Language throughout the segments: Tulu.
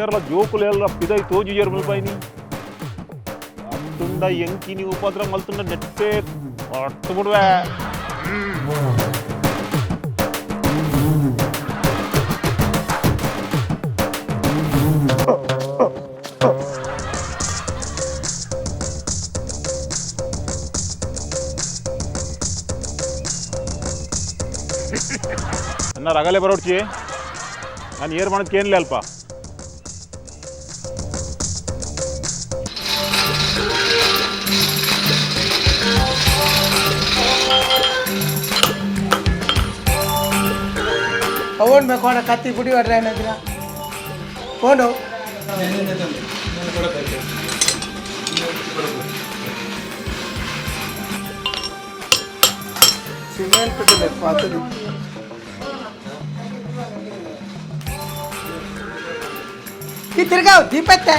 ಏರ್ಲ ಜೋಕುಲು ಎಲ್ಲ ಪಿದೈ ತೋಜುಜೆರ್ ಮುಲ್ಪಾಯಿನಿ ಅತ್ತುಂಡ ಎಂಕಿನಿ ಉಪದ್ರ ಮಲ್ತುಂಡ ನೆಟ್ಟೆ ಅಟ್ಟು ಬಿಡುವೆ. ಅನ್ನ ರಗಲೆ ಬರೋಡ್ಚಿ ನಾನು ಏರ್ ಮಾಡೋದಕ್ಕೆ ಏನಿಲ್ಲ ಅಲ್ಪ. ಅವನ್ ಬೇಕು ಕತ್ತಿ ಪುಡಿ ಹೊಡ್ರೆ ಏನಾದ್ರ ಫೋನು. ಸಿಮೆಂಟ್ ಪಾತ್ರೆ ಈ ತಿರ್ಗಾ ದೀಪತ್ತೆ.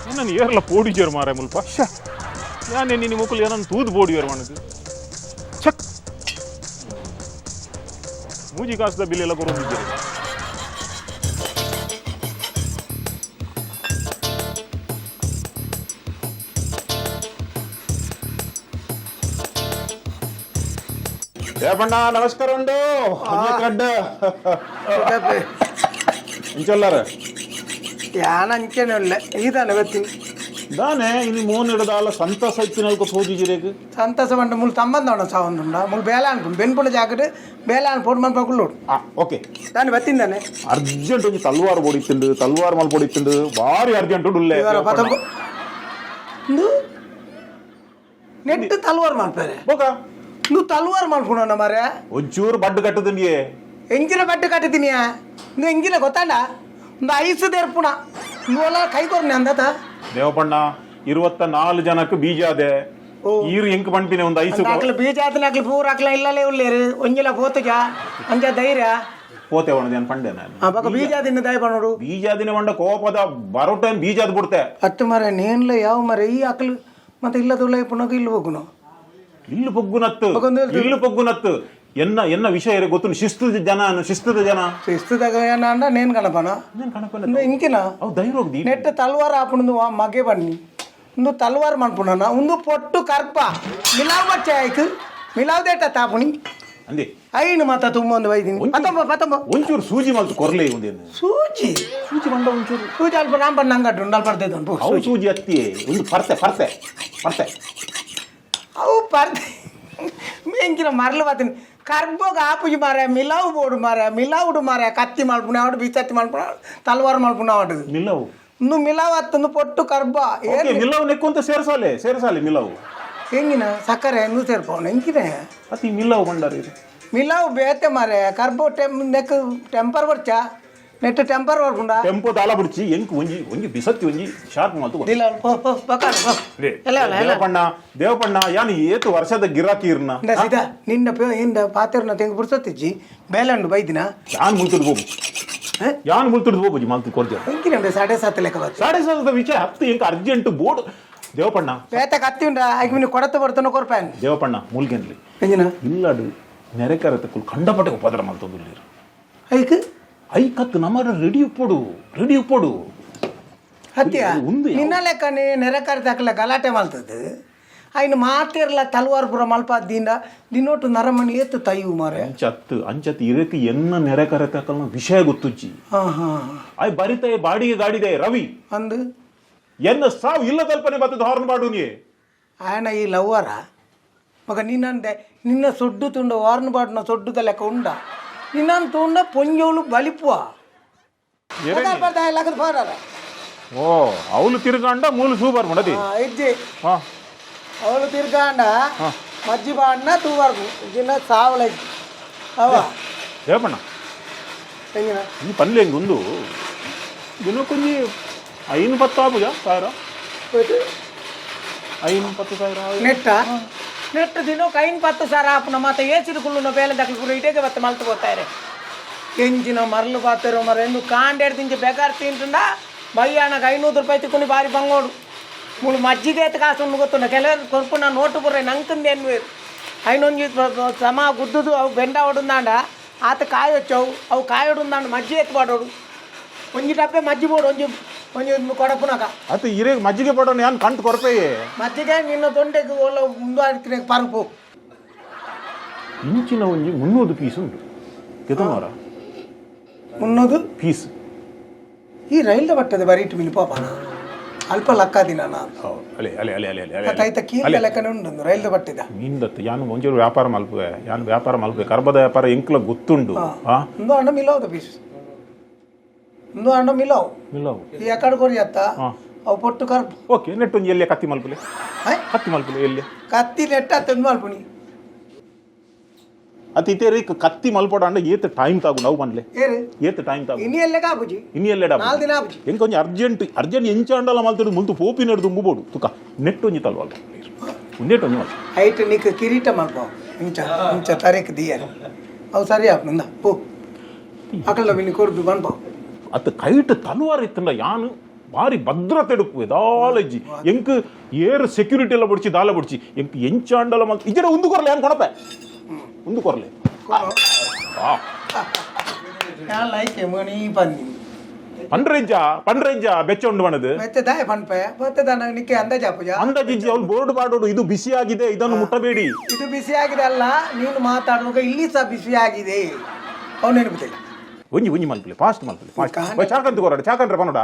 ನಾನು ಏರ್ಲ ಪೋಡಿಜೇರು ಮಾರೆ ಮುಲ್ಪ. ಶ ಯಾನೆ ನಿನ್ನ ಮುಕುಲು ಏನನ್ನು ತೂದು ಬೋಡಿಯರ್ ಮಣದು ಛಕ್ ಮೂಜಿ ಕಾಸದ ಬಿಲ್ ಎಲ್ಲ ಕೊರೊಂದಿದ್ದೀರಿ. ದೇವಣ್ಣ ನಮಸ್ಕಾರ ಉಂಡು ಕಡ್ಡ ಇಂಚೊಲ್ಲಾರ. ಯಾನ ಅಂಚೆನೆ ಉಳ್ಳೆ ಈದಾನೆ ಗೊತ್ತಿ. ದಾನೆ ಇನ್ನು ಮೋನ್ ಹಿಡ್ದಾಲ ಸಂತಸ ಇತ್ತಿನಲ್ಕ ತೋಜಿಜಿರೇಗ್. ಸಂತಸ ಬಂಡ ಮುಲ್ ಸಂಬಂಧ ಉಂಡ ಸಾವಂದುಂಡ ಮುಲ್ ಬೇಲೆ ಅನ್ಪುಂಡು ಬೆನ್ಪುಂಡ ಜಾಕೆಟ್ ಬೇಲೆ ಅನ್ಪೋಡು ಮನ್ಪ ಕುಳ್ಳೋಡು. ಆ ಓಕೆ. ದಾನೆ ಬತ್ತಿಂದಾನೆ. ಅರ್ಜೆಂಟ್ ಒಂಜಿ ತಲ್ವಾರ್ ಬೋಡಿತ್ತುಂಡು, ತಲ್ವಾರ್ ಮಲ್ ಬೋಡಿತ್ತುಂಡು, ಬಾರಿ ಅರ್ಜೆಂಟ್ ಉಳ್ಳೆ. ಇವರ ಪತಂಬ ಇಂದು ನೆಟ್ಟು ತಲ್ವಾರ್ ಮಲ್ಪೇರೆ. ಬೋಕ ಇಂದು ತಲ್ವಾರ್ ಮಲ್ಪುಣ ಮಾರೆ. ಒಂಚೂರು ಬಡ್ಡು ಕಟ್ಟುದಂಡಿಯೇ. ಎಂಜಿನ ಬಡ್ಡು ಕಟ್ಟುತ್ತೀನಿಯಾ? ಇಂದು ಎಂಜಿನ ಗೊತ್ತಾಂಡ ಒಂದು ಐಸು ದೇರ್ಪುಣ ಇಂದು ಕೈ ಕೊರ್ನೆ ಅಂದತ. ದೇವಪಣ್ಣ 24 ಜನಕ್ಕೆ ಬೀಜ ಅದೆ. ಓ. ಈರು ಎಂಕ್ ಪಣ್ಪಿನೆ ಒಂದು ಐಸು. ಅಕ್ಲು ಬೀಜ ಆತನ ಅಕ್ಲು ಪೂರ ಅಕ್ಲ ಇಲ್ಲಲೇ ಉಳ್ಳೇರು ಒಂಜಿಲ ಪೋತುಜ ಅಂಚ ಧೈರ್ಯ. ಪೋತೆ ಒಣದೆ ಪಂಡೆ ನಾನು. ಆ ಬೊಕ ಬೀಜ ತಿನ್ನ ದಯ ಪಣೋಡು. ಬೀಜಾದಿನ ಮಂಡ ಕೋಪದ ಬರೋಟೇನ್ ಬೀಜಾದ ಬಿಡ್ತೆ. ಅತ್ತು ಮರ ನೇನ್ಲ ಯಾವ ಮರ ಈ ಅಕ್ಲು ಮತ್ತೆ ಇಲ್ಲ ತುള്ള ಪುನಕ ಇಲ್ಲಿ ಹೋಗುನು. ಇಲ್ಲು ಪೊಗ್ಗುನತ್ತು. ಬೊಕೊಂದು ಇಲ್ಲು ಪೊಗ್ಗುನತ್ತು ಎನ್ನ ಎನ್ನ ವಿಷಯ ಇರ ಗೊತ್ತು, ಶಿಸ್ತದ ಜನ ಶಿಸ್ತದ ಜನ. ಶಿಸ್ತದಾಗ ಏನ ನೇನ್ ಗಣಪನ. నేను ಕಣಪನ. ಇಂದು ಇಂಕಿನ. ಅವು ಧೈರ್ಯ ಹೋಗ್ದಿ. ನೆಟ್ಟ ತಲ್ವಾರ್ ಆಪುಣದು ಮಗೆ ಬನ್ನಿ ಇಂದು ತಲ್ವಾರ್ ಮನ್ಪುಣ ಒಂದು ಪೊಟ್ಟು ಕರ್ಪ ಮಿಲಾವ್ ಬಚ್ಚ ಆಯ್ತು ಮಿಲಾವ್ ದೇಟ ತಾಪುಣಿ. ಅಂದೆ. ಐನು ಮಾತ ತುಂಬೊಂದು ವೈದಿನಿ ಪತಂಬ ಪತಂಬ. ಒಂಚೂರು ಸೂಜಿ ಮಲ್ತು ಕೊರ್ಲೆ ಒಂದೇನು. ಸೂಜಿ. ಸೂಜಿ ಮಂಡ ಒಂಚೂರು. ಸೂಜಿ ಅಲ್ಪ ರಾಮ್ ಬಣ್ಣ ಅಂಗಡ್ಡು ಉಂಡು ಅಲ್ಪ ಪರ್ದೆ. ಅವು ಸೂಜಿ ಅತ್ತಿ ಒಂದು ಪರ್ತೆ ಪರ್ತೆ ಪರ್ತೆ. ಅವು ಪರ್ದೆ ಮೆಂಕಿನ ಮರಳು ಬಾತೀನಿ ಕರ್ಬೋಗ ಆಪುಜಿ ಮಾರ ಮಿಲಾವು ಬೋಡು ಮಾರ ಮಿಲಾವುಡು ಮಾರ ಕತ್ತಿ ಮಲ್ಪುಣ ಅವಡು ಬೀಚತ್ತಿ ಮಲ್ಪುಣ ತಲ್ವಾರ್ ಮಲ್ಪುಣ ಅವಡು. ಮಿಲ್ಲವು. ಇನ್ನು ಮಿಲಾವ್ ಅತ್ತಂದು ಪೊಟ್ಟು ಕರ್ಬ. ಓಕೆ, ಮಿಲ್ಲವು ನೆಕ್ಕೊಂತ ಸೇರ್ಸಾಲೆ ಸೇರ್ಸಾಲೆ ಮಿಲ್ಲವು. ಎಂಗಿನ ಸಕ್ಕರೆ ಎಂದು ಸೇರ್ಪವನು ಎಂಕಿನ. ಅತಿ ಮಿಲ್ಲವು ಬಂಡಾರ ಇದು. ಮಿಲಾವು ಬೇತೆ ಮಾರೆ ಕರ್ಬೋ ಟೆಮ್ ನೆಕ್ ಟೆಂಪರ್ ಬರ್ಚ ನೆಟ್ ಟೆಂಪರ್ ಬರ್ಪುಂಡ. ಟೆಂಪೋ ದಾಲ ಬಿಡ್ಚಿ ಎಂಕ್ ಒಂಜಿ ಒಂಜಿ ಬಿಸತ್ತಿ ಒಂಜಿ ಶಾರ್ಪ್ ಮಲ್ತು ಕೊರ್ತೆ. ದಿಲ ಪೋ ಪೋ ಬಕಾರ ಪೋ ಎಲ್ಲ ಎಲ್ಲ ಎಲ್ಲ. ದೇವಪಣ್ಣ ದೇವಪಣ್ಣ ಯಾನ್ ಏತು ವರ್ಷದ ಗಿರಾಕಿ ಇರ್ನ. ಇಂದ ಸೀದಾ ನಿನ್ನ ಪೇ ಇಂದ ಪಾತೆರ್ನ ತೆಂಗು ಪುರ್ಸೊತ್ತಿಜ್ಜಿ ಬೇಲಂಡು ಬೈದಿನ. ಯಾನ್ ಮುಲ್ತುಡು ಹೋಗು. ಯಾನ್ ಮುಲ್ತುಡು ಹೋಗುಜಿ ಮಲ್ತು ಕೊರ್ಜೆ. ಎಂಕಿನ 7.5 ಲೆಕ್ಕ ಬತ್ತು. 7.5 ವಿಷಯ ಹತ್ತು ಎಂಕ್ ಅರ್ಜೆಂಟ್ ಬೋರ್ಡ್ ದೇವಪಣ್ಣ. ಬೇತೆ ಕತ್ತಿ ಉಂಡ ಐಕ್ ಮಿನಿ ಕೊಡತ ಬರ್ತನ ಕೊರ್ಪಾನ್. ದೇವಪಣ್ಣ ಮುಲ್ಗೆನ್ಲಿ. ಎಂಜಿನ. ಇಲ್ಲಡು ನೆರೆಕರತ ಕುಲ್ ಕಂಡಪಟ್ಟೆ ಉಪದ್ರ ಮಲ್ತೊಂದುಲ್ಲೇರು. ಐಕ್. I ಕತ್ತು ನಮ್ಮರ ರೆಡಿ ಉಪ್ಪೊಡು ರೆಡಿ ಉಪ್ಪೊಡು. ಹತ್ತಿಯ. ಉಂದು ಯಾವ- ನಿನ್ನ ಲೆಕ್ಕನೆ ನೆರೆಕರ್ ತಕ್ಕಲ ಗಲಾಟೆ ಮಲ್ತದ್ದು ಐನು ಮಾತಿರ್ಲ ತಲ್ವಾರ್ ಪುರ ಮಲ್ಪ ದಿಂದ ದಿನೋಟು ನರಮಣಿ ಏತು ತೈವು ಮಾರೆ. ಅಂಚತ್ತು ಅಂಚತ್ತು ಇರಕ್ಕೆ ಎನ್ನ ನೆರೆಕರ ತಕ್ಕಲ್ನ ವಿಷಯ ಗೊತ್ತುಜ್ಜಿ. ಹಾ ಹಾ. I ಬರಿತೆ ಬಾಡಿಗೆ ಗಾಡಿದೆ ರವಿ. ಅಂದು. ಎನ್ನ ಸಾವು ಇಲ್ಲ ತಲ್ಪನೆ ಬತ್ತದ ಹಾರ್ನ್ ಬಾಡು ನೀ. ಆಯನ ಈ ಲವ್ವರ ಮಗ ನಿನ್ನಂದೆ ನಿನ್ನ ಸೊಡ್ಡು ತುಂಡ ವಾರ್ನ್ ಬಾಡ್ನ ಸೊಡ್ಡುದ ಲೆಕ್ಕ ಉಂಡ ನಿನ್ನನ್ ತುಂಡ ಪೊಂಜೋಳು ಬಲಿಪುವ. ಓ, ಅವಳು ತಿರ್ಗಾಂಡ ಮೂಲು ಸೂಪರ್ ಮಾಡದಿ. ಇಜ್ಜಿ. ಹಾ. ಅವಳು ತಿರ್ಗಾಂಡ ಮಜ್ಜಿ ಬಾಡ್ನ ತೂವರ್ಗು ಇಜ್ಜಿನ ಸಾವಳ ಅವ. ದೇವಣ್ಣ. ಎಂಗಿನ? ಈ ಪಲ್ಲೆ ಹೆಂಗೆ ಒಂದು ದಿನಕ್ಕೊಂಜಿ ಐನು ಪತ್ತು ಆಪುಜ ಸಾವಿರ? ಹೋಯ್ತು. ಐನು ಪತ್ತು ಸಾವಿರ. ನೆಟ್ಟ ನೆಟ್ಟ ದಿನಕ್ಕೆ ಐನ್ ಪತ್ತು ಸಾರ ಆಪುನ ಮಾತ ಏಸಿದ ಕುಳ್ಳುನ ಬೇಲೆ ದಕ್ಕಲು ಪೂರ ಇಟೇಗೆ ಬತ್ತ ಮಲ್ತು పోతాರೆ. ಎಂಜಿನ ಮರಳು ಪಾತೆರು ಮರ ಎಂದು ಕಾಂಡೇಡ್ ದಿಂಚಿ ಬೆಗಾರ್ ತಿಂటుంಡ ಬಯ್ಯಾಣಗ 500 ರೂಪಾಯಿ ತಿಕ್ಕೊಂಡು ಬಾರಿ ಬಂಗೋಡು. ಮುಳು ಮಜ್ಜಿಗೆ ಎತ್ತು ಕಾಸು ಗೊತ್ತುಂಡ. ಕೆಲವರು ಕೊರ್ಪುನ ನೋಟು ಪುರ್ರೆ ನಂಕಂದು ಎನ್ನುವೇರು. ಐನೊಂಜಿ ಸಮ ಗುದ್ದುದು ಅವು ಬೆಂಡ ಹೊಡುಂದಾಂಡ ಆತ ಕಾಯಿ వచ్చావు ಅವು ಕಾಯಿ ಹೊಡುಂದಾಂಡ ಮಜ್ಜಿ ಎತ್ತು ಪಾಡೋಡು. ಒಂಜಿ ಡಬ್ಬೆ ಮಜ್ಜಿ ಬೋಡು, ಒಂಜಿ ಒಂಜಿ ಕೊಡಪುನಕ. ಅತ್ತ ಇರೇ ಮಜ್ಜಿಗೆ ಪಡೋಣ ಯಾನ್ ಕಂಟು ಕೊರಪೆಯೇ. ಮಜ್ಜಿಗೆ ನಿನ್ನ ದೊಂಡೆಗೆ ಒಳ್ಳೆ ಮುಂದುವರಿಕೆ ಪರುಪು. ಇಂಚಿನ ಒಂಜಿ 300 ಪೀಸ್ ಉಂಟು ಕೆತಮಾರ. 300 ಪೀಸ್. ಈ ರೈಲ್ದ ಬಟ್ಟದ ಬರೀಟು ಮಿನಿ ಪಾಪನ ಅಲ್ಪ ಲಕ್ಕ ದಿನ ನಾನು. ಅಲೆ ಅಲೆ ಅಲೆ ಅಲೆ ಅಲೆ ಅಲೆ. ಐತ ಕೀಲ್ ಲೆಕ್ಕನೆ ಉಂಟು ರೈಲ್ದ ಬಟ್ಟಿದ. ಮೀನ್ದತ್ತು ಯಾನು ಒಂಚೂರು ವ್ಯಾಪಾರ ಮಲ್ಪುವೆ, ಯಾನು ವ್ಯಾಪಾರ ಮಲ್ಪುವೆ, ಕರ್ಬದ ವ್ಯಾಪಾರ ಎಂಕ್ಲ ಗೊತ್ತುಂಡು. ಆ. ಇಂದು ಅಣ್ಣ ಮಿಲೌದ ಪೀಸ್, ಇಂದು ಅಣ್ಣ ಮಿಲವು. ಮಿಲ್ಲವು. ಈ ಎಕಡೆ ಕೊರಿ ಅತ್ತ ಅವು ಪೊಟ್ಟು ಕರ್ಪು. ಓಕೆ, ನೆಟ್ ಒಂಜಿ ಎಲ್ಲಿ ಕತ್ತಿ ಮಲ್ಪುಲೆ. ಹೈ? ಕತ್ತಿ ಮಲ್ಪುಲೆ ಎಲ್ಲಿ. ಕತ್ತಿ ನೆಟ್ಟ ತಂದು ಮಲ್ಪುನಿ. ಅತ್ತ ಇತೇರಿ ಕತ್ತಿ ಮಲ್ಪಡ ಅಂಡ ಏತ್ ಟೈಮ್ ತಾಗು ನಾವು ಪನ್ಲೆ. ಏರು? ಏತ್ ಟೈಮ್ ತಾಗು? ಇನಿ ಎಲ್ಲೆ ಕಾಪುಜಿ. ಇನಿ ಎಲ್ಲೆಡ? 4 ದಿನ ಆಪುಜಿ. ಎಂಕ ಒಂಜಿ ಅರ್ಜೆಂಟ್ ಅರ್ಜೆಂಟ್ ಎಂಚ ಅಂಡಲ ಮಲ್ತಡು ಮುಲ್ತು ಪೋಪಿ ನೆಡ್ದು ದುಂಬು ತುಕ ನೆಟ್ ಒಂಜಿ ತಲ್ವಲ್ಲ ನೆಟ್ ಒಂಜಿ ಮಲ್ಪ. ಐಟ್ ನಿಕ್ ಕಿರೀಟ ಮಲ್ಪ ಇಂಚ ಇಂಚ ತರೇಕ್ ದಿಯರ್ ಅವು ಸರಿ ಆಪುಂದ ಪೋ ಅಕಲ್ದ ಮಿನಿ ಕೊರ್ದು ಬನ್ಪ. ಅತ್ತ ಕೈಟ್ ತಲುವಾರ್ ಇತ್ತಂಡ ಯಾನು ಭಾರಿ ಭದ್ರತೆ ಎಡುಪು ದಾಲಜ್ಜಿ. ಎಂಕ್ ಏರ್ ಸೆಕ್ಯೂರಿಟಿ ಎಲ್ಲ ಬುಡ್ಚಿ ದಾಲ ಬುಡ್ಚಿ ಎಂಕ್ ಎಂಚ ಅಂಡಲ ಮಲ್ತು ಇಜಡ ಉಂದು ಕೊರ್ಲೆ, ಯಾನ್ ಕೊಡಪೆ ಉಂದು ಕೊರ್ಲೆ. ಆ. ಯಾನ್ ಲೈಕ್ ಮಣಿ ಪನ್ನಿ. ಪಂಡ್ರೆಜ್ಜ ಪಂಡ್ರೆಜ್ಜ ಬೆಚ್ಚ ಉಂಡು ಮಣದು. ಮತ್ತೆ ದಾಯ ಪನ್ಪೆ ಮತ್ತೆ ದಾನ ನಿಕ್ಕೆ ಅಂದಾಜ್ ಆಪುಜ. ಅಂದಾಜಿಜ್ಜಿ, ಅವ್ಳು ಬೋರ್ಡ್ ಪಾಡೋಡು, ಇದು ಬಿಸಿಯಾಗಿದೆ, ಇದನ್ನು ಮುಟ್ಟಬೇಡಿ. ಇದು ಬಿಸಿ ಆಗಿದೆ ಅಲ್ಲ, ನೀನು ಮಾತಾಡುವಾಗ ಇಲ್ಲಿ ಸಹ ಬಿಸಿ ಆಗಿದೆ, ಅವ್ನು ನೆನಪುತ್ತಿಲ್ಲ. ಒಂಜಿ ಒಂಜಿ ಮಲ್ಪಲೆ, ಫಾಸ್ಟ್ ಮಲ್ಪಲೆ ಫಾಸ್ಟ್. ಚಾಕಂತ ಕೊರಡ ಚಾಕಂಡ್ರೆ ಪನೋಡ.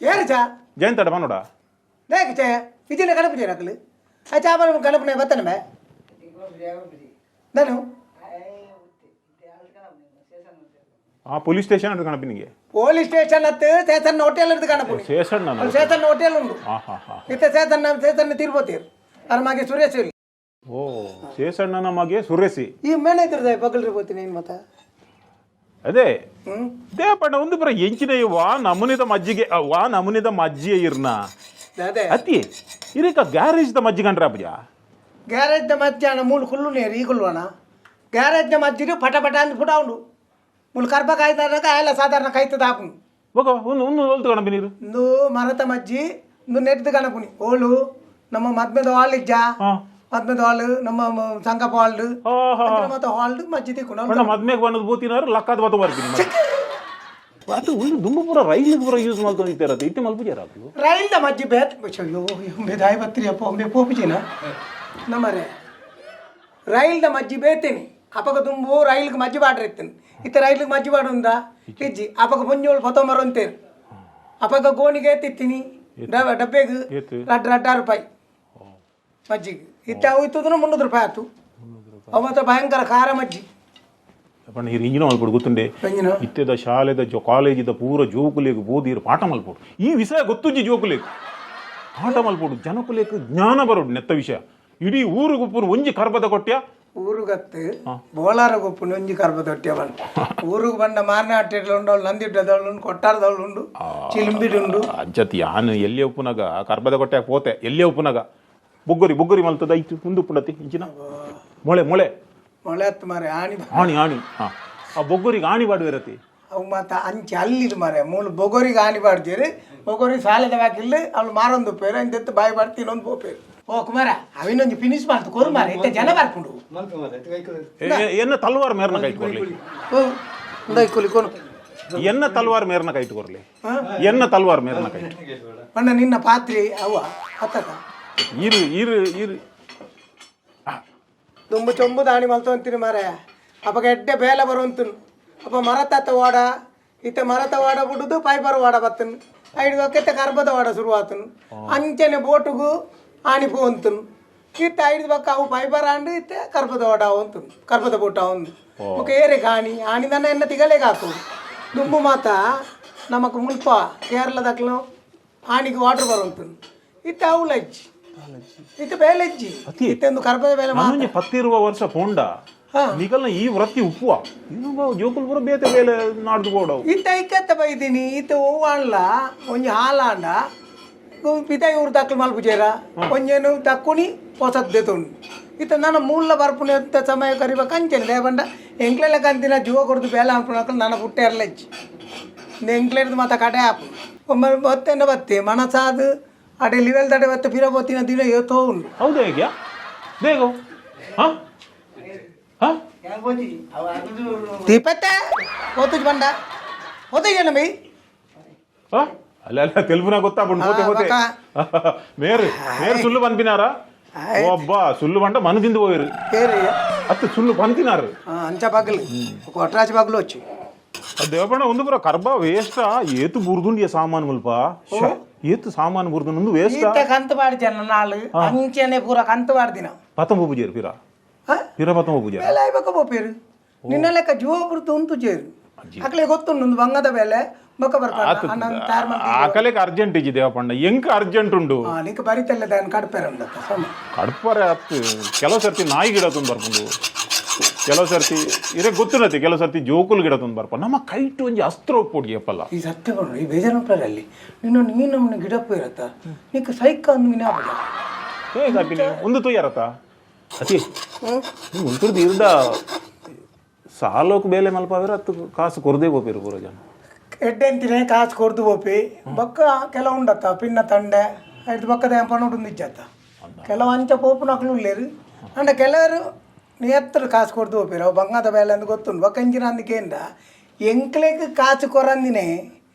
ಏರು ಚಾ? ಜಯಂತಡ ಪನೋಡ. ದೇख ಚೇ ವಿಜಯನ ಗಣಪತಿ ನಕಲು ಆ ಚಾ ಬರ ಗಣಪನೆ ಬತ್ತನ ಬೇ ನಾನು. ಆ ಪೊಲೀಸ್ ಸ್ಟೇಷನ್ ಅಂತ ಕಣಪಿನಿಗೆ. ಪೊಲೀಸ್ ಸ್ಟೇಷನ್ ಹತ್ತು ಸೇಸನ್ನ ಹೋಟೆಲ್ ಇರ್ದು ಗಣಪುನಿ. ಶೇಷಣ್ಣ. ಅಲ್ಲಿ ಸೇಸನ್ನ ಹೋಟೆಲ್ ಉಂಡು. ಹಾ ಹಾ ಹಾ. ಇತ್ತ ಸೇಸನ್ನ ಸೇಸನ್ನ ತಿರುಪತಿ ಅದ್ರ ಮಗೆ ಸುರೇಶ್ ಇಲ್ಲಿ. ಓ, ಶೇಷಣ್ಣನ ಮಗೆ ಸುರೇಸಿ. ಈ ಮೇನೆ ಇದ್ರದ ಪಗಲ್ರಿ పోತೀನಿ ಏನು ಮತ್ತ. ಅದೇ. ಹ್ಮ್. ದೇಪಣ್ಣ ಒಂದು ಬರ ಎಂಚಿನ ವಾ ನಮೂನಿದ ಮಜ್ಜಿಗೆ ಆ, ವಾ ನಮೂನಿದ ಮಜ್ಜಿಗೆ ಇರ್ನ. ಅದೇ. ಅತಿ ಇರಕ ಗ್ಯಾರೇಜ್ the ಮಜ್ಜಿಗೆ ಅಂಡ್ರ ಅಪ್ಪಜ. ಗ್ಯಾರೇಜ್ನ ಮಧ್ಯಾಹ್ನ ಮೂಲು ಕುಲ್ಲು ನೇರು ಈ ಕುಲ್ವಣ ಗ್ಯಾರೇಜ್ನ ಮಜ್ಜಿಗೆ ಪಟ ಪಟ ಅಂದ್ ಪುಟ ಉಂಡು ಮುಳು ಕರ್ಬ ಕಾಯ್ದಾಗ ಎಲ್ಲ ಸಾಧಾರಣ ಕಾಯ್ತದ ಆಪುನು. ఒక ಒಂದು ಒಂದು ಹೊಲ್ತು ಕಣಪಿ ನೀರು. ಇಂದು ಮರತ ಮಜ್ಜಿ ಇಂದು ನೆಟ್ದು ಗಣಪುನಿ ಓಳು ನಮ್ಮ ಮದ್ಮೆದ ಹಾಲ್ ಇಜ್ಜ. ಮದ್ಮೆದ ಹಾಲ್ ನಮ್ಮ ಸಂಕಪ್ಪ ಹಾಲ್. ಹಾ ಹಾ. ಮತ್ತೆ ಹಾಲ್ ಮಜ್ಜಿ ತಿಕ್ಕು. ಬಣ್ಣ ಮದ್ಮೆಗೆ ಬಣ್ಣದ ಬೂತಿನಾರು ಲಕ್ಕದ ಬತ್ತ ಬರ್ತೀನಿ ಅದು ಒಂದು ದುಂಬು ಪೂರ ರೈಲಿಗೆ ಪೂರ ಯೂಸ್ ಮಾಡ್ಕೊಂಡು ಇರ್ತಾರತ್ತೆ ಇತ್ತೆ ಮಲ್ಪುಜಾರ ಅದು. ರೈಲ್ದ ಮಜ್ಜಿ ಬೇತ್ ಅಯ್ಯೋ ಒಂಬೆ ದಾಯಿ ಬತ್ರಿ ಅಪ್ಪ ಒಂಬೆ ಪೋಪುಜಿನ ನಮ್ಮರೆ ರೈಲ್ದ ಮಜ್ಜಿ ಬೇತೇನಿ. ಅಪಗ ದುಂಬು ರೈಲ್ಗೆ ಮಜ್ಜಿ ಬಾಡ್ರ ಇತ್ತೇನೆ. ಇತ್ತ ರೈಲ್ಗೆ ಮಜ್ಜಿ ಬಾಡುಂದ ಇಜ್ಜಿ. ಅಪಗ ಪುಂಜೋಳು ಪೊತ್ತೊಂಬರ ಅಂತೇರು. ಅಪಗ ಗೋಣಿಗೆ ಎತ್ತಿತ್ತೀನಿ ಡಬ್ಬೆಗೆ. ಏತು? ರಡ್ಡು ರಡ್ಡು 6 ರೂಪಾಯಿ ಮಜ್ಜಿಗೆ ಇತ್ತ. ಅವು ಇತ್ತದನ್ನು 300 ರೂಪಾಯಿ ಆಯ್ತು. ಅವು ಮಾತ್ರ ಭಯಂಕರ ಖಾರ ಮಜ್ಜಿ. ಬಣ್ಣ ಈ ಇಂಜಿನ ಮಲ್ಪಡು ಗೊತ್ತುಂಡೆ. ಎಂಜಿನ? ಇತ್ತೆದ ಶಾಲೆದ ಜೊ ಕಾಲೇಜಿದ ಪೂರ ಜೋಕುಲೇಗ್ ಬೋದಿರು ಪಾಠ ಮಲ್ಪಡು. ಈ ವಿಷಯ ಗೊತ್ತುಜ್ಜಿ ಜೋಕುಲೇಗ್ ಪಾಠ ಮಲ್ಪಡು, ಜನಕುಲೇಕ್ ಜ್ಞಾನ ಬರೋಡು ನೆತ್ತ ವಿಷಯ. ಇಡೀ ಊರುಗು ಪೂರ ಒಂಜಿ ಕರ್ಬದ ಕೊಟ್ಯ. ಊರುಗತ್ತು ಬೋಳಾರ ಗೊಪ್ಪುನ ಒಂಜಿ ಕರ್ಬ ತೊಟ್ಟಿಯ ಬಂಡ. ಊರುಗು ಬಂಡ ಮಾರನಾಟೆಡ್ಲ ಉಂಡು, ಅವಳು ನಂದಿಡ್ಡದವಳು ಉಂಡು, ಕೊಟ್ಟಾರದವಳು ಉಂಡು, ಚಿಲಿಂಬಿಡುಂಡು. ಅಜ್ಜತಿ ಯಾನು ಎಲ್ಲಿ ಉಪ್ಪುನಗ ಕರ್ಬದ ಕೊಟ್ಟೆ ಪೋತೆ ಎಲ್ಲಿ ಉಪ್ಪುನಗ ಬೊಗ್ಗೊರಿ ಬೊಗ್ಗೊರಿ ಮಲ್ತದ ಇತ್ತು ಮುಂದು ಉಪ್ಪುಂಡತಿ ಇಂಚಿನ ಮೊಳೆ ಮೊಳೆ. ಮೊಳೆ ಹತ್ತು ಮಾರೆ ಆಣಿ. ಆಣಿ ಆಣಿ ಹಾ, ಆ ಬೊಗ್ಗೊರಿಗೆ ಆಣಿ ಬಾಡುವಿರತಿ. ಅವು ಮಾತ ಅಂಚೆ ಅಲ್ಲಿಡು ಮಾರೆ ಮೂಲು ಬೊಗೊರಿಗೆ ಆಣಿ ಬಾಡ್ತೀರಿ. ಬೊಗೊರಿ ಸಾಲದ ಬಾಕಿಲ್ಲ ಅವಳು ಮಾರೊಂದು ಪೇರು ಅಂದೆತ್ತು ಬಾಯಿ ಬಾಡ್ತಿ ಇನ್ನೊಂದು ಪೋಪೇರು. ಓ ಕುಮಾರ, ಅವಿನೊಂದು ಫಿನಿಶ್ ಮಾಡ್ತು ಕೊರು ಮಾರೆ, ಇತ್ತ ಜನ ಬರ್ಕೊಂಡು. ಎನ್ನ ತಲ್ವಾರ್ ಮೇರ್ನ ಕೈಟ್ ಕೊರ್ಲಿ. ಓ ಇಂದ ಕೊನು. ಎನ್ನ ತಲ್ವಾರ್ ಮೇರ್ನ ಕೈಟ್ ಕೊರ್ಲಿ, ಎನ್ನ ತಲ್ವಾರ್ ಮೇರ್ನ ಕೈಟ್. ಅಣ್ಣ ನಿನ್ನ ಪಾತ್ರೆ ಅವ ಹತ್ತದ. ಇರು ಇರು ಇರು. ದುಂಬು ಚೊಂಬು ದಾಣಿ ಮಲ್ತೊಂತೀನಿ ಮಾರಾಯ. ಅಪಗ ಎಡ್ಡೆ ಬೇಲೆ ಬರುವಂತನು. ಅಪ್ಪ ಮರತಾತ ವಾಡ ಇತ್ತ ಮರತ ವಾಡ ಬಿಡುದು ಪೈಪರ್ ವಾಡ ಬತ್ತನು. ಐದು ಒಕ್ಕೆತ್ತ ಕರ್ಬದ ವಾಡ ಶುರುವಾತನು. ಅಂಚನೆ ಬೋಟುಗು ಆಣಿ ಪೋವಂತನು. ಇತ್ತ ಐದು ಪಕ್ಕ ಅವು ಪೈಪರ್ ಆಂಡು ಇತ್ತ ಕರ್ಬದ ವಾಡ ಅವಂತನು, ಕರ್ಬದ ಬೋಟ ಅವಂದು ಬೊಕ ಏರೆ ಕಾಣಿ ಆಣಿದನ ಎನ್ನ ತಿಗಲೆಗೆ ಹಾಕು. ದುಂಬು ಮಾತ ನಮಕ್ ಮುಲ್ಪ ಕೇರಳದಕ್ಲು ಆನಿಗೆ ವಾಟರ್ ಬರುವಂತು ಇತ್ತ ಅವು ಲಜ್ಜಿ ಇತ್ತ ಬೇಲೆಜ್ಜಿ. ಅತಿ. ಇತ್ತೊಂದು ಕರ್ಪದ ಬೇಲೆ ಮಾತ್ರ. ನಾನೊಂಜಿ ಪತ್ತಿರುವ ವರ್ಷ ಪೋಂಡ ನಿಕಲ್ನ ಈ ವೃತ್ತಿ ಉಪ್ಪುವ ಇನ್ನು ಜೋಕುಲ್ ಪೂರ ಬೇತೆ ಬೇಲೆ ನಾಡ್ದು ಬೋಡವು. ಇತ್ತ ಐಕತ್ತ ಬೈದಿನಿ. ಇತ್ತ ಹೂವಾಣ್ಲ ಒಂಜಿ ಹಾಲಾಂಡ ಪಿದಾಯಿ ಊರು ದಾಖಲು ಮಲ್ಪುಜೇರ, ಒಂಜೇನು ತಕ್ಕುನಿ ಪೊಸತ್ ದೆತೊಂಡು. ಇತ್ತ ನನ್ನ ಮೂಲ ಬರ್ಪುನಿ ಅಂತ ಸಮಯ ಕರಿಬೇಕು ಅಂಚೆನೆ ದೇಪಂಡ ಎಂಕ್ಲೆಲ್ಲ ಕಂತಿನ ಜೀವ ಕೊಡ್ದು ಬೇಲೆ ಅನ್ಪುನಕಲು ನನ್ನ ಪುಟ್ಟೆರ್ಲೆಜ್ಜಿ. ಎಂಕ್ಲೆರ್ದು ಮಾತ ಕಡೆ ಆಪು ಒಮ್ಮೆ ಬತ್ತೆಂಡ ಬತ್ತೆ ಮನಸಾದ್ ಅಡೆ ಲಿವೆಲ್ ದಡೆ ಬತ್ತೆ ಪಿರ ಬತ್ತಿನ ದಿನ ಏತೋ ಉಂಡು. ಹೌದಾ? ಹೇಗ್ಯಾ ಬೇಗೋ? ಹಾ ಹಾ. ದೀಪತ್ತೆ ಓತುಜ್ ಬಂಡ ಓತುಜ್ ಬೈ. ಹಾ? ಅಲ್ಲ ಅಲ್ಲ, ತೆಲುಗುನ ಗೊತ್ತಾಪುಂಡು. ಹೋತೆ ಹೋತೆ. ಮೇರು ಮೇರು ಸುಳ್ಳು ಪನ್ಪಿನಾರ? ಒಬ್ಬ ಸುಳ್ಳು ಬಂಡ ಮನ ತಿಂದು ಹೋಯಿರು. ಏರಿ? ಅತ್ತೆ, ಸುಳ್ಳು ಪನ್ತಿನಾರು. ಅಂಚ ಬಾಗಿಲು ಕೊಟ್ರಾಜ್ ಬಾಗಿಲು వచ్చి. ದೇವಪಣ್ಣ, ಒಂದು ಪುರ ಕರ್ಬ ವೇಸ್ಟ. ಏತು ಬುರ್ದುಂಡಿಯ ಸಾಮಾನು ಮುಲ್ಪ. ಶ್ಯೆ, ಏತು ಸಾಮಾನು ಬುರ್ದುಂಡು ಒಂದು ವೇಸ್ಟ್. ಈತ ಕಂತು ಪಾಡ್ಜನ ನಾಳು ಅಂಚನೆ ಪೂರ ಕಂತು ಪಾಡ್ದಿನ. ಪತಂಬ ಪೂಜೆರು ಪಿರ. ಪಿರ ಪತಂಬ ಪೂಜೆ. ಬೇಲೆ ಆಯ್ಬೇಕ ಪೋಪೇರು ನಿನ್ನ ಲೆಕ್ಕ ಜೀವ ಬುರ್ದು ಉಂತು ಚೇರು ಅಕ್ಲೆ ಗೊತ್ತುಂಡು. ಒಂದು ಬಂಗದ ಬೇಲೆ ಬೊಕ್ಕ ಬರ್ಪಾಡ ಅಣ್ಣ ತಯಾರು ಮಾಡ್ತೀನಿ. ಆಕಲೆಗೆ ಅರ್ಜೆಂಟ್ ಇಜ್ಜಿ ದೇವಪಣ್ಣ, ಎಂಕ ಅರ್ಜೆಂಟ್ ಉಂಡು. ನಿಕ್ ಬರಿತಲ್ಲ ದಾನ್ ಕಡ್ಪೇರ ಉಂಡತ್ತ ಸಮ. ಕಡ್ಪರೆ ಅತ್ತು. ಕೆಲವು ಸರ್ತಿ ನಾಯಿ ಗಿಡ ತಂದು ಬರ್ಪುಂಡು, ಕೆಲವು ಸರ್ತಿ ಇರೇ ಗೊತ್ತಿರತ್ತೆ, ಕೆಲವು ಸರ್ತಿ ಜೋಕುಲ್ ಗಿಡ ತಂದು ಬರ್ಪ. ನಮ್ಮ ಕೈಟು ಒಂಜಿ ಅಸ್ತ್ರ ಒಪ್ಪೊಡಿ ಅಪ್ಪಲ್ಲ. ಈ ಸತ್ಯ ಬಣ್ಣ ಈ ಬೇಜಾರು ಅಲ್ಲಿ ನಿನ್ನ ನೀನು ನಮ್ಮನ್ನ ಗಿಡಪ್ಪ ಇರತ್ತ ನಿಕ್ ಸೈಕ ಅಂದು ಮಿನಾಪುಜ. ಹೇಗಾಪಿನಿ ಒಂದು ತೊಯ್ಯಾರತ್ತ ಅತಿ ಉಂಟುರ್ದು ಇರ್ದ ಸಾಲೋಕ್ ಬೇಲೆ ಮಲ್ಪಾದ್ರೆ ಅತ್ತು ಕಾಸು ಕೊರದೇ ಪೋಪಿರು ಪೂರ ಜನ. ಎಡ್ಡೆಂತಿನೇ ಕಾಸು ಕೊರ್ದು ಪೋಪಿ. ಬೊಕ್ಕ ಕೆಲವು ಉಂಡತ್ತ ಪಿನ್ನ ತಂಡೆ ಐದು ಬೊಕ್ಕದ ಪಣುಡು ಇಜ್ಜತ್ತ. ಕೆಲವು ಅಂಚ ಪೋಪುನಕ್ಲು ಉಲ್ಲೇರು. ಅಂಡ ಕೆಲವರು ನಿಯತ್ರ ಕಾಸು ಕೊರ್ದು ಪೋಪಿರು. ಅವು ಬಂಗಾದ ಬೇಲೆ ಅಂದ್ ಗೊತ್ತುಂಡು. ಬೊಕ್ಕ ಇಂಚಿನ ಅಂದಕೇಂಡ ಎಂಕ್ಲೆಗ್ ಕಾಸು ಕೊರಂದಿನೇ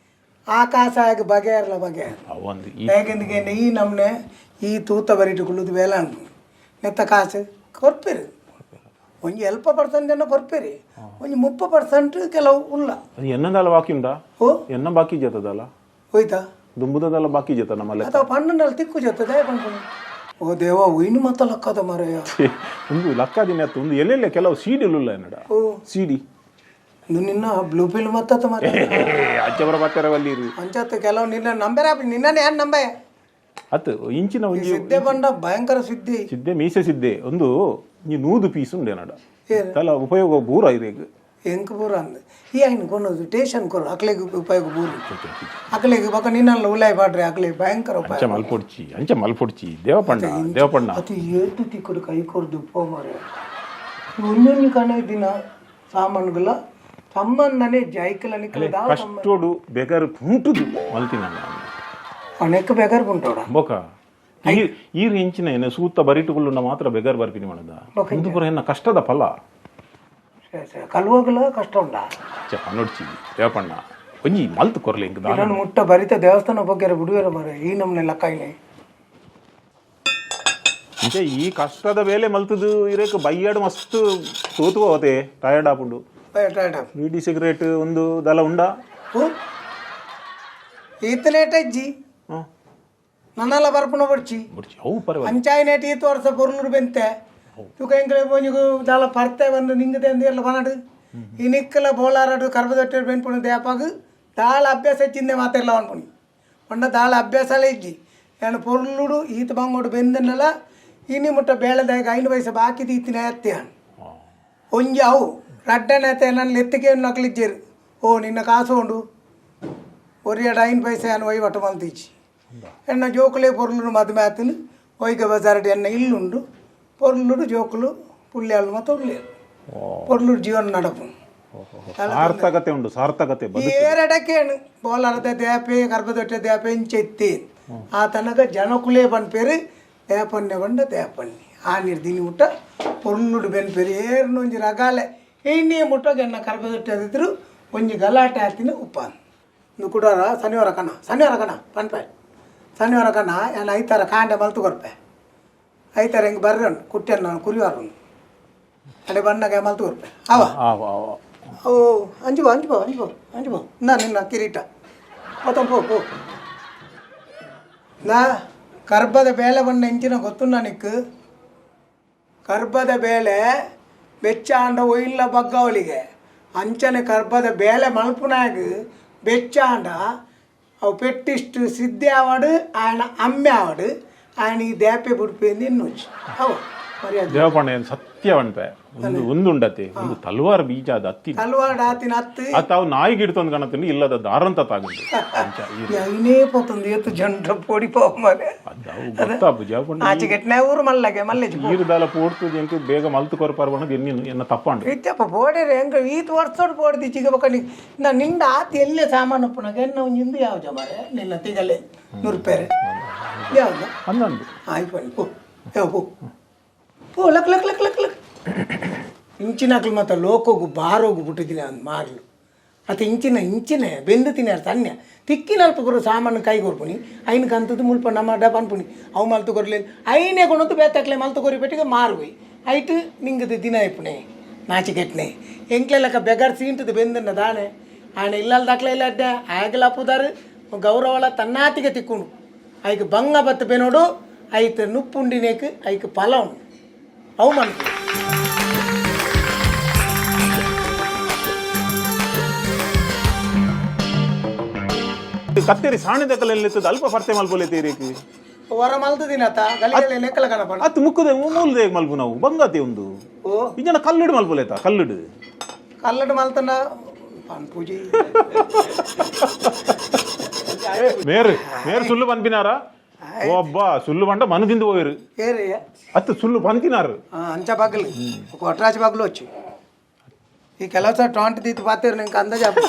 ಆ ಕಾಸು ಆಗ ಬಗೆಹರಲ ಬಗೆಹರ. ಅವೊಂದು ಈ ಯಾಕೆಂದಕೇಂಡ ಈ ನಮ್ನೆ ಈ ತೂತ ಬರಿಟು ಕುಳ್ಳುದು ಬೇಲೆ ಅನ್ಪು ನೆತ್ತ ಕಾಸು ಕೊರ್ಪಿರು. ಒಂಜಿ ಎಲ್ಪ ಪರ್ಸೆಂಟ್ ಜನ ಕೊರ್ಪಿರಿ, ಒಂಜಿ 30% ಕೆಲವು ಉಲ್ಲ. ಅದು ಎನ್ನದಾಲ ಬಾಕಿ ಉಂಡಾ? ಓ. ಎನ್ನ ಬಾಕಿ ಜತದಲ್ಲ? ಹೋಯ್ತಾ. ದುಂಬುದದಲ್ಲ ಬಾಕಿ ಜತ ನಮ್ಮ ಲೆಕ್ಕ. ಅಥವಾ ಪಣ್ಣನಲ್ಲಿ ತಿಕ್ಕು ಜೊತೆ ದಯ ಪನ್ಪುನು. ಓ ದೇವ, ಒಯ್ನು ಮತ್ತ ಲಕ್ಕದ ಮರೆಯ. ಛೆ, ಒಂದು ಲಕ್ಕ ದಿನ ಅತ್ತು. ಒಂದು ಎಲ್ಲೆಲ್ಲ ಕೆಲವು ಸೀಡಿ ಉಲ್ಲ ಎನ್ನಡ. ಓ. ಸೀಡಿ. ಇದು ನಿನ್ನ ಬ್ಲೂ ಪಿಲ್ ಮತ್ತ ಮರ. ಅಚ್ಚಬರ ಬತ್ತರ ವಲ್ಲಿರು. ಅಂಚತ್ತು ಕೆಲವು ನಿನ್ನ ನಂಬರ ನಿನ್ನನೆ ಏನ್ ನಂಬೆ. ಅತ್ತು, ಇಂಚಿನ ಒಂಜಿ ಸಿದ್ದೆ ಬಂಡ ಭಯಂಕರ ಸಿದ್ಧಿ. ಸಿದ್ದೆ, ಮೀಸೆ ಸಿದ್ದೆ. ಒಂದು ಈ 100 ಪೀಸ್ ಉಂಡೆ ನಡ. ಏನ್? ತಲ ಉಪಯೋಗ ಬೂರ ಇರೇಗ್. ಎಂಕ್ ಪೂರ ಅಂದ್ ಈ ಐನ್ ಕೊನೊದು ಟೇಷನ್ ಕೊರು ಅಕ್ಲೆಗ್ ಉಪಯೋಗ ಬೂರು ಅಕ್ಲೆಗ್. ಬೊಕ ನಿನ್ನಲ್ಲ ಉಲಾಯ್ ಪಾಡ್ರೆ ಅಕ್ಲೆಗ್ ಭಯಂಕರ ಉಪಯೋಗ. ಅಂಚ ಮಲ್ಪೊಡ್ಚಿ, ಅಂಚ ಮಲ್ಪೊಡ್ಚಿ ದೇವಪಣ್ಣ, ದೇವಪಣ್ಣ. ಅದು ಏತು ತಿಕ್ಕಡು ಕೈ ಕೊರ್ದು ಪೋ ಮಾರ್ರೆ. ಒಂಜೊಂಜಿ ಕಣ ದಿನ ಸಾಮಾನುಗಳ ಸಂಬಂಧನೇ ಜೈಕಲ ನಿಕ್ಕಲ ದಾವ. ಕಷ್ಟೋಡು ಬೆಗರ್ ಪುಂಟುದು ಮಲ್ತಿನ. ಅನೇಕ ಬೇಗಾರ್ ಉಂಟೋಡ. ಬೊಕ ಈ ಈ ಇಂಚಿನ ಏನ ಸೂತ ಬರಿಟುಗುಳ್ಳುಂಡ ಮಾತ್ರ ಬೆಗರ್ ಬರ್ಪಿನಿ ಮಾಡದ. ಒಂದು ಪುರ ಎನ್ನ ಕಷ್ಟದ ಫಲ. ಕಲ್ವಾಗಲ ಕಷ್ಟ ಉಂಡಾ? ಚ ಪನ್ನೊಡ್ಚಿ ದೇವಪಣ್ಣ, ಒಂಜಿ ಮಲ್ತು ಕೊರ್ಲೆ ಇಂಕ್ ದಾನ. ಇದನ್ನು ಮುಟ್ಟ ಬರಿತ ದೇವಸ್ಥಾನ ಬಗ್ಗೆ ಬಿಡುವೆರ ಮಾರ್ರೆ ಈ ನಮ್ನೆ ಲಕ್ಕಾಯಿನೆ. ಇಂಚ ಈ ಕಷ್ಟದ ಬೇಲೆ ಮಲ್ತದು ಇರೇಕ್ ಬೈಯಾಡು ಮಸ್ತ್ ತೋತು ಹೋತೆ, ಟಯರ್ಡ್ ಆಪುಂಡು. ಬೀಡಿ ಸಿಗರೇಟ್ ಒಂದು ದಲ ಉಂಡಾ? ಈತ ಲೇಟ್ ಅಜ್ಜಿ. ನನ್ನೆಲ್ಲ ಬರ್ಪುನ ಬಡ್ಚಿ. ಬುಡ್ಚಿ, ಅವು ಪರವಾಗಿಲ್ಲ. ಅಂಚಾಯಿನೇಟ್ ಈತ ವರ್ಷ ಪೊರ್ಲುಡು ಬೆಂತೆ ತುಕ ಎಂಕಲೆ ಪೋಂಜಿಗು ದಾಲ ಪರ್ತೆ ಬಂದು ನಿಂಗದೆ ಅಂದಿರ್ಲ ಬನಡು. ಈ ನಿಕ್ಕಲ ಬೋಲಾರಡು ಕರ್ಬದೊಟ್ಟೆ ಬೆನ್ಪುಣ ದೇಪಾಗ ದಾಳ ಅಭ್ಯಾಸ ಹೆಚ್ಚಿಂದೆ ಮಾತಿರ್ಲ ಅನ್ಪುಣಿ ಪಂಡ ದಾಳ ಅಭ್ಯಾಸಲೇ ಇಜ್ಜಿ. ನಾನು ಪೊರ್ಲುಡು ಈತ ಬಂಗೋಡು ಬೆಂದನ್ನಲ ಇನಿ ಮುಟ್ಟ ಬೇಳೆದಾಗ 5 ವಯಸ್ಸು ಬಾಕಿ ತೀತಿನ ಎತ್ತೆ. ಒಂಜಿ ಅವು ರಡ್ಡನೆ ನನ್ನ ಎತ್ತಿಗೆ ನಕಲಿಜ್ಜೇರು. ಓ ನಿನ್ನ ಕಾಸು ಉಂಡು ಒರಿಯಡ 5 ಪೈಸೆ ಅನ್ನು ವಹಿವಾಟು ಮಲ್ತೀಚಿ. ಎನ್ನ ಜೋಕುಲೇ ಪೊರ್ಲುಡು ಮದುವೆ ಆತಿನ ಒಯ್ಗ ಬಜಾರ್ಡ್ ಎನ್ನ ಇಲ್ಲುಂಡು. ಪೊರ್ಲುಡು ಜೋಕುಲು ಪುಲ್ಯಾಳು ಮತ್ತು ಉಲ್ಲೇರು ಪೊರ್ಲುಡು ಜೀವನ ನಡಪು. ಸಾರ್ಥಕತೆ ಉಂಡು, ಸಾರ್ಥಕತೆ ಬದುಕು. ಏರಡಕೇನು ಬೋಲಾರದ ದೇಪೆ ಗರ್ಭದೊಟ್ಟೆ ದೇಪೆ ಇಂಚೆತ್ತಿ ಆ ತನಕ ಜನಕುಲೇ ಪನ್ಪೇರು ದೇಪನ್ನೆ ಬಂಡ ದೇಪನ್ನಿ ಆ ನಿರ್ದಿನಿ ಮುಟ್ಟ ಪೊರ್ಲುಡು ಬೆನ್ಪೇರು ಏರ್ನ ಒಂಜಿ ರಗಾಲೆ ಎಣ್ಣೆ ಮುಟ್ಟೋಗ ಎನ್ನ ಕರ್ಬದೊಟ್ಟೆ ಅದಿದ್ರು ಒಂಜಿ ಗಲಾಟೆ ಆತಿನ ಉಪ್ಪಾನ್ ಇಂದು ಕುಡಾರ ಶನಿವಾರ ಕಣ, ಶನಿವಾರ ಕಣ ಪನ್ಪೆ. ಶನಿವಾರ ಕಣ ಏನ ಐತಾರ ಕಾಂಡೆ ಮಲ್ತು ಕೊರ್ಪೆ. ಐತಾರ ಹಿಂಗೆ ಬರ್ರನ್ ಕುಟ್ಟೆನ್ ನಾನು ಕುರಿವಾರ ಅಡೆ ಬಣ್ಣಗೆ ಮಲ್ತು ಕೊರ್ಪೆ ಅವ. ಆವ ಆವ. ಓ ಅಂಜು ಬಾ, ಅಂಜು ಬಾ, ಅಂಜು ಬಾ, ಅಂಜು ಬಾ. ನಾ ನಿನ್ನ ಕಿರೀಟ ಮೊತ್ತ ಪೋ ಪೋ. ನಾ ಕರ್ಬದ ಬೇಳೆ ಬಣ್ಣ ಇಂಚಿನ ಗೊತ್ತುಂಡ ನಿಕ್ಕು? ಕರ್ಬದ ಬೇಳೆ ಬೆಚ್ಚಾಂಡ ಒಯ್ಲ ಬಗ್ಗವಳಿಗೆ ಅಂಚನೆ ಕರ್ಬದ ಬೇಳೆ ಮಲ್ಪುನಾಗ ಬೆಚ್ಚಾಂಡ. ಅವು ಪೆಟ್ಟಿಷ್ಟು ಸಿದ್ಧಿ ಆವಡು, ఆయన ಅಮ್ಮೆ ಆವಡು, ఆయన ಈ ದೇಪೆ ಬುಡ್ಪೇಂದು ಇನ್ನೊಂಜಿ ಅವು ಮರ್ಯಾದೆ. ದೇವಪಣ್ಣ ಏನು ಸತ್ಯ ಪನ್ಪೆ, ಒಂದು ಒಂದು ಉಂಡತೆ ಒಂದು ತಲ್ವಾರ್ ಬೀಜ ಅದು ಅತ್ತಿ. ತಲ್ವಾರ್ ಆತಿನ ಅತ್ತು. ಅತ್ತ ಅವು ನಾಯಿಗೆ ಹಿಡ್ತೊಂದು ಕಾಣತ್ತೀನಿ, ಇಲ್ಲದ ದಾರಂತ ತಾಗುಂಡು ಅಂಚ ಐನೇ ಪೋತೊಂದು ಏತು ಜನರ ಪೋಡಿ ಪಾವು ಮರೆ. ಅದು ಅವು ಗೊತ್ತಾಪು ಜೇವಪಣ್ಣ. ಆಚೆ ಗೆಟ್ನೆ ಊರು ಮಲ್ಲಗೆ ಮಲ್ಲೆಜ್. ಈರುದಾಲ ಪೋಡ್ತದೆ, ಎಂಕ್ ಬೇಗ ಮಲ್ತು ಕೊರಪಾರ ಬಣ್ಣದ ಎನ್ನಿನ ಎನ್ನ ತಪ್ಪಾಂಡು. ಇತ್ತಪ್ಪ ಬೋಡೆರೆ ಹೆಂಗ ಈತ್ ವರ್ಷೋಡು ಬೋಡ್ದಿ ಚಿಗ ಬೊಕ ನಾ ನಿಂದ ಆತ ಎಲ್ಲೇ ಸಾಮಾನು ಉಪ್ಪುನಾಗ ಎನ್ನ ಒಂಜಿ ಇಂದು ಯಾವ ಜಮಾರೆ ನಿನ್ನ ತಿಗಲೆ 100 ರೂಪಾಯಿ ಯಾವ್ದು? ಅಂದಂದು. ಆಯ್ತು ಬನ್ನಿ, ಪೋ ಯಾವ ಪೋ ಪೋ, ಲಕ್ ಲಕ್ ಲಕ್ ಲಕ್ ಲಕ್. ಇಂಚಿನಾಕ್ಲು ಮತ್ತು ಲೋಕೋಗು ಬಾರೋಗು ಬಿಟ್ಟಿದ್ದೀನಿ ಅಂದ್ ಮಾರ್ಲು. ಮತ್ತು ಇಂಚಿನ ಇಂಚಿನ ಬೆಂದು ತಿನ್ಯಾರ ತನ್ಯ ತಿಕ್ಕಿನಲ್ಪ ಗುರು ಸಾಮಾನು ಕೈ ಕೊರ್ಪುನಿ ಐನ್ ಕಂತದ್ದು ಮುಲ್ಪ ನಮ್ಮ ಡಬ ಅನ್ಪುನಿ. ಅವು ಮಲ್ತು ಕೊರ್ಲಿ, ಐನೇ ಕೊಣತು ಬೇತಾಕ್ಲೆ ಮಲ್ತು ಕೊರಿ ಪೆಟ್ಟಿಗೆ ಮಾರುವೆ. ಐಟ್ ನಿಂಗದು ದಿನ ಇಪ್ಪುನೆ ನಾಚಿಕೆಟ್ನೆ ಎಂಕ್ಲೆಲಕ್ಕ ಬೆಗರ್ ಸೀಂಟದು ಬೆಂದನ್ನ ದಾನೆ ఆయన ఇల్లాల దాకలే ಇಲ್ಲ ಅಡ್ಡೆ ಆಗಲ ಪುದಾರು ಗೌರವಳ ತನ್ನಾತಿಗೆ ತಿಕ್කුಂಡು. ಐಕ್ ಬಂಗ ಬತ್ತು ಬೆನೋಡು, ಐತ್ ನುಪ್ಪುಂಡಿನೇಕ್ ಐಕ್ ಫಲ ಉಂಡು ಅವು ಮನ್ಪು. ಕತ್ತೇರಿ ಸಾಣೆ ಕಲೆಯಲ್ಲಿ ಅಲ್ಪ ಪರ್ತೆ ಮಲ್ಪೊಲೆ ತೇರಿಕ್. ಹೊರ ಮಲ್ತು ದಿನತ ಗಲಿಗಲೆ ನೆಕ್ಕಲ ಕಣಪಣ. ಅತ್ತು ಮುಕ್ಕುದೆ ಮೂಲದೆ ಮಲ್ಪು ನಾವು ಬಂಗಾತೆ ಒಂದು. ಓ. ಇಂಜನ ಕಲ್ಲಿಡು ಮಲ್ಪೊಲೇತ ಕಲ್ಲಿಡು. ಕಲ್ಲಡು ಮಲ್ತನ ಪನ್ಪೂಜಿ. ಮೇರು ಮೇರು ಸುಳ್ಳು ಪನ್ಪಿನಾರ? ಒಬ್ಬ ಸುಳ್ಳು ಬಂಡ ಮನದಿಂದ ಹೋಯಿರು. ಏರಿಯ. ಅತ್ತು ಸುಳ್ಳು ಪನ್ತಿನಾರು. ಅಂಚ ಬಾಗಿಲು ಕೊಟ್ರಾಜ್ ಬಾಗಿಲು వచ్చి ಈ ಕೆಲಸ ಟಾಂಟ್ తీతి పాతేరు నీకు అంద చెప్ప.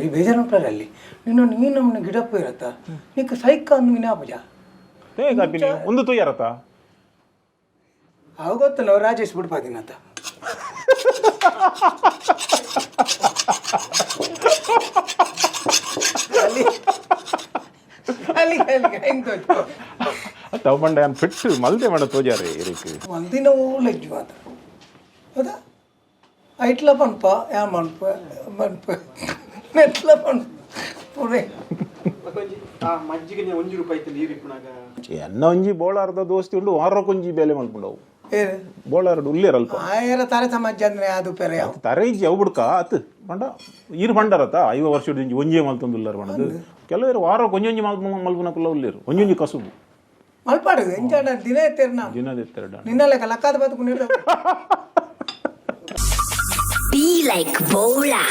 ಈ ಬೇಜಾರು ಅಲ್ಲಿ ನಿನ್ನ ನೀನು ನಮ್ಮನ್ನ ಗಿಡಪ್ಪ ಇರತ್ತ ನೀಕು ಸೈಕ್ ಅಂದ್ ವಿನಾಪಜ. ಹೇಗಾಪಿನಿ ಒಂದು ತೊಯ್ಯಾರತ. ಅವು ಗೊತ್ತು, ನಾವು ರಾಜೇಶ್ ಬಿಡ್ಪಾದಿನತ್ತ. ಅಲ್ಲಿ ಅಲ್ಲಿ ಅಲ್ಲಿ ಹೆಂಗ್ ತೋಚು? ಅತ್ತ ಬಂಡ ಯಾನ್ ಫಿಟ್ ಮಲ್ದೆ ಮಾಡ ತೋಜಾರೆ ಇರಿಕ್. ಒಂದಿನ ಲಜ್ಜು ಮಾತ್ರ ಹೌದಾ? ಐಟ್ಲ ಪನ್ಪ ಯಾ ಮನ್ಪ ಮನ್ಪ ನೆಟ್ಲ ಪನ್ಪ ಪುರೆ. ಮಜ್ಜಿಗೆ 1 ರೂಪಾಯಿ ನೀರು ಇಪ್ಪುನಾಗ. ಎನ್ನ ಒಂಜಿ ಬೋಳಾರ್ದ ದೋಸ್ತಿ ಉಂಡು, ವಾರಕ್ಕೊಂಜಿ ಬೇಲೆ ಮಲ್ಪುಂಡವು. ಏರು? ಬೋಳಾರ್ಡ್ ಉಲ್ಲೇರ್ ಅಲ್ಪ. ಆಯರ ತಾರೆ ಸಮಾಜ ಅಂದ್ರೆ ಅದು ಪೆರೆ ಯಾವ. ತರೆ ಇಜ್ಜಿ ಅವು ಬುಡ್ಕ ಅತ್ ಪಂಡ ಈರು ಪಂಡರತ 50 ವರ್ಷ ಒಂಜಿ ಒಂಜೇ ಮಲ್ತೊಂದು ಉಲ್ಲರ್ ಪಂಡದು. ಕೆಲವರು ವಾರಕ್ಕೆ ಒಂಜೊಂಜಿ ಮಲ್ಪು ಮಲ್ಪುನಕುಲ್ಲ ಉಲ್ಲೇರು, ಒಂಜೊಂಜಿ ಕಸುಬು. ಮಲ್ಪಾಡು ಎಂಚಾಡ ದಿನ ಎತ್ತೇರು ನಾ. ದಿನದ ಎತ್ತೆರಡ. ನಿನ್ನ ಲೆಕ್ಕ ಲಕ್ಕಾದ ಬದುಕು ನೀಡ. Be like Bola.